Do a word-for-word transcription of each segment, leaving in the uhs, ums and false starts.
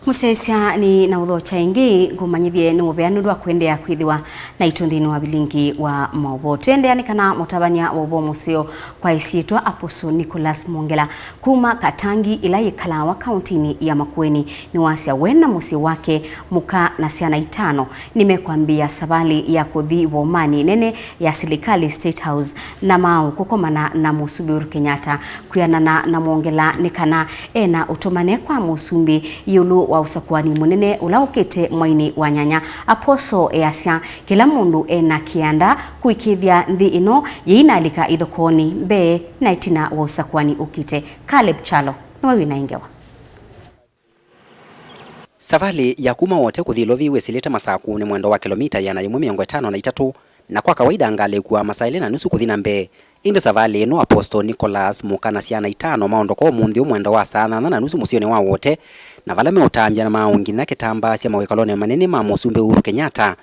Mũsyaĩĩsya, nĩ na ũthokya ĩngĩ, ngũmanyĩthye nĩ mũvea nũndũ wa kũendeea kwĩthĩwa naitũ nthĩnĩ wa vilingi wa maũvoo. Tũendeea nĩ kana mũtavany'a wa ũvoo mũseo kwa ĩsyĩtwa Apostle Nicholas Mwongela kuma Katangi, ĩla yĩkalawa kaũntĩnĩ ya Makueni, nĩwasya we na mũsyĩ wake, mũka na syana itano, nĩmekwambĩĩa savalĩ ya kũthi vomanĩ nene ya silikalĩ, State House, na maaũ kũkomana na Mũsumbĩ Uhuru Kenyatta. Kwĩanana na Mwongela, nĩ kana ena ũtũmane kwa Mũsumbĩ ĩũlũ wa ũsakũani mũnene ũla ũkĩte mweinĩ wa nyanya. Apostle easya kĩla mũndũ ena kĩanda kũĩkĩĩthya nthĩ ĩno yĩinalika ithokonĩ mbee na ĩtina wa ũsakũani ũkĩte. Caleb Kyalo nĩwe wĩna ĩ ngewa. Savalĩ ya kuma Wote kũthi Ilovi wĩsĩlĩte Masaku nĩ mwendo wa kĩlomita ĩana yĩmwe mĩongo ĩtano na itatũ, na kwa kawaida ngalĩ ĩkuaa masaa elĩ na nusu kũthi na mbee. Ĩndĩ savalĩ ĩno, Apostle Nicholas, mũka na syana itano maondoka ũmũnthĩ ũmwenda wa saa nyanya na nusu mũsyĩnĩ wa Wote, na vala meũtambya na maaũ nginya kĩtambaa sya mawĩkalonĩ manene ma Mũsumbĩ Uhuru Kenyatta.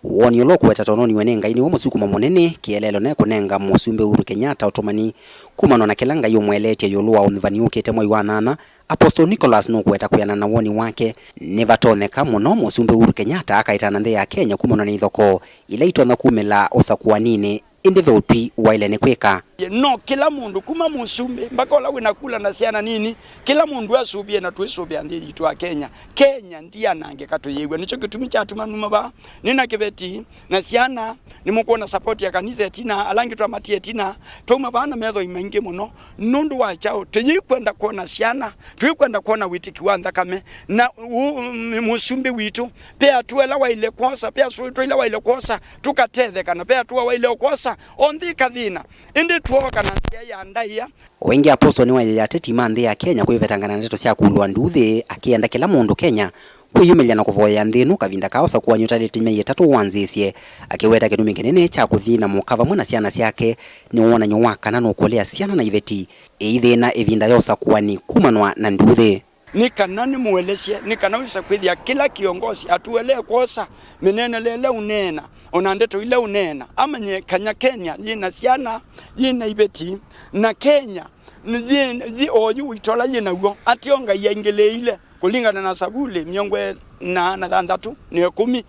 Woni ũla ũkũweta tondũ nĩwe nĩ Ngai nĩw'o mũsukumo mũnene, kĩeleelo ne kũnenga Mũsumbĩ Uhuru Kenyatta ũtũmani kumanwa na kĩla Ngai ũmweleetye ĩũlũ wa ũnyuvani ũkĩte mwei wa nyanya. Apostle Nicholas nũkũweta kwĩanana na woni wake, nĩvatonyeka mũno Mũsumbĩ Uhuru Kenyatta akaĩtana nthĩ ya Kenya kumanwa na ithokoo ila itonya kumĩla ũsakũaninĩ, ĩndĩ ve ũtwi waĩle nĩ kwĩka. No kĩla mũndũ, kuma mũsumbĩ mpaka ũla wĩna kula na syana nini, kĩla mũndũ asũvĩe na twĩsũvĩa nthĩ yitũ ya Kenya. Kenya ndianangĩka tũyĩw'a. Nĩkyo kĩtumi kyatuma numa vaa nĩna kĩveti na syana, nĩmũkwona support ya kanisa ĩtina, ala angĩ twamatie ĩtina, twauma vaa na methoi maingĩ mũno. Nũndũ wa kyaũ? Tũyĩkwenda kwona syana, tũyĩkwenda kwona wĩtĩki wa nthakame, na ũ-, ũ-, mũsumbĩ witũ, pe atũa ĩla waĩle kwosa, pe asũĩtwa ĩla waĩle kwosa, tũkatetheka, na pe atũa waĩle ũkwosa, o nthĩ ĩkathĩna, ĩndĩ twooka na nzĩa ya ndaĩa. O ĩngĩ, Apostle nĩwaĩĩe ateti ma nthĩ ya Kenya kwĩvetangana na ndeto sya kũlũa nduuthĩ, akĩenda kĩla mũndũ Kenya kwĩyũmĩlya na kũvoyea nthĩ ĩno kavinda ka ũsakũani ũtalĩte myei ĩtatũ wanzĩĩsye, akĩweta kĩtumi kĩnene kya kũthi na mũka vamwe na syana syake nĩ wonany'o wa kana nũkũlea syana na iveti iithĩna ĩvinda ya ũsakũani kumanwa na nduuthĩ. Nĩ kana nĩmũelesye, nĩ kana wĩsa kwĩthĩa kĩla kĩongosi atũelee kwosa mĩneenele ĩla ũneena, o na ndeto ila ũneena, amanye kana Kenya yĩ na syana, yĩ na iveti, na Kenya nĩ yĩ, yĩ oyu witũ ala yĩ naw'o, ateo Ngai aingĩlĩĩile. Kũlingana na Savuli mĩongo ĩna na thanthatũ na ĩkũmi,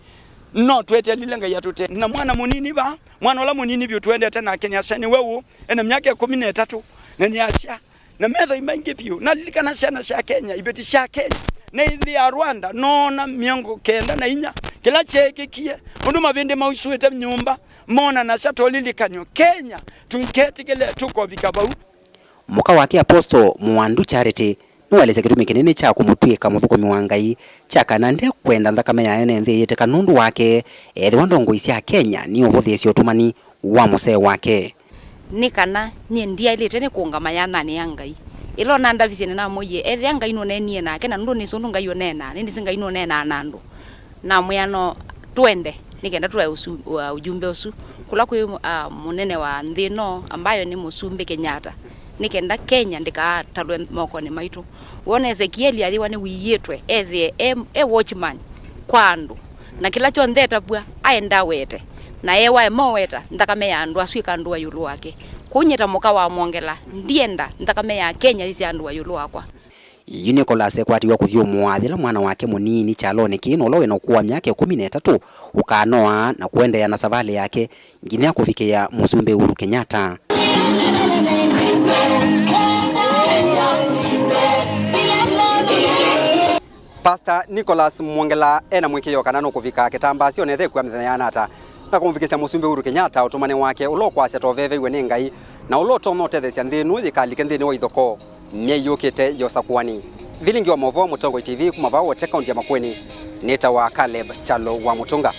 no twetelile Ngai atũte. Na mwana mũnini vaa, mwana ũla mũnini vyũ tũendete nake nĩasya nĩwe ũũ, ena myaka ĩkũmi na ĩtatũ, na nĩasya, na methoi maingĩ vyũ, nalilikana syana sya Kenya, iveti sya Kenya, na ĩthĩ ya Rwanda, noona mĩongo kenda na inya, kĩla kyeekĩkie, ũndũ mavĩndĩ mausũĩte nyũmba, monanasya tũlilikanyo, Kenya, tũiketĩkĩle tũkovika vau. Mũka wake Apostle Mũwandu Charity nĩwaelesya kĩtumi kĩnene kya kũmũtw'ĩka mũthũkũmi wa Ngai kya kana ndekwenda nthakame ya ene nthĩ ĩyĩtĩka nũndũ wake, ethĩwa ndongoi sya Kenya niũvũthĩĩsye ũtũmani wa mũsee wake. Nĩ kana nyie ndiaĩlĩte nĩ kũũngama yananĩ ya Ngai. Ĩla ũnandavisye nĩnamwĩie, ethĩa Ngai nũneenie nake, na nũndũ nĩsĩ ũndũ Ngai ũneenaa, nĩnĩsĩ Ngai nũneenaa na andũ. Namwĩa no twende nĩ kenda tũae ũsu-, uh, ũjumbe ũsu kũla kwĩ, uh, mũnene wa nthĩ ĩno ambayo nĩ Mũsumbĩ Kenyatta, nĩ kenda Kenya ndĩkatalwe mokonĩ maitũ. Wona Ezekieli ayĩwa nĩwiĩtwe ethĩe e, e watchman kwa andũ, na kĩla kyonthe etavw'a aenda awete, na ewa emoweta, nthakame ya andũ asu ĩkandũa ĩũlũ wake. Kwoou nyie ta mũka wa Mwongela, ndienda nthakame ya Kenya yĩsandũa ĩũlũ wakwa. Yu Nicholas ekwatiwe kũthyũmũa yĩla mwana wake mũnini kyalonĩ kĩĩ na ũla wĩna ũkũũ wa myaka ĩkũmi na ĩtatũ ũkanoa na kũendeea na savalĩ yake nginya kũvikĩa Mũsumbĩ Uhuru Kenyatta. Pastor Nicholas Mwongela ena mũĩkĩĩo kana nũkũvika kĩtambaa syonethekwa mĩthenya yana ata na kũmũvikĩsya Mũsumbĩ Uhuru Kenyatta ũtũmani wake ũla ũkwasya toveveiwe nĩ Ngai na ũla ũtonya ũtetheesya nthĩ ĩno yĩkalike nthĩnĩ wa ithokoo myei yũkĩte ya ũsakũani. Vilingi wa maũvoo, Mũtongoi T V, kuma vaa Wote, kaunti ya Makueni, nĩtawa Caleb Kyalo wa Mũtũnga.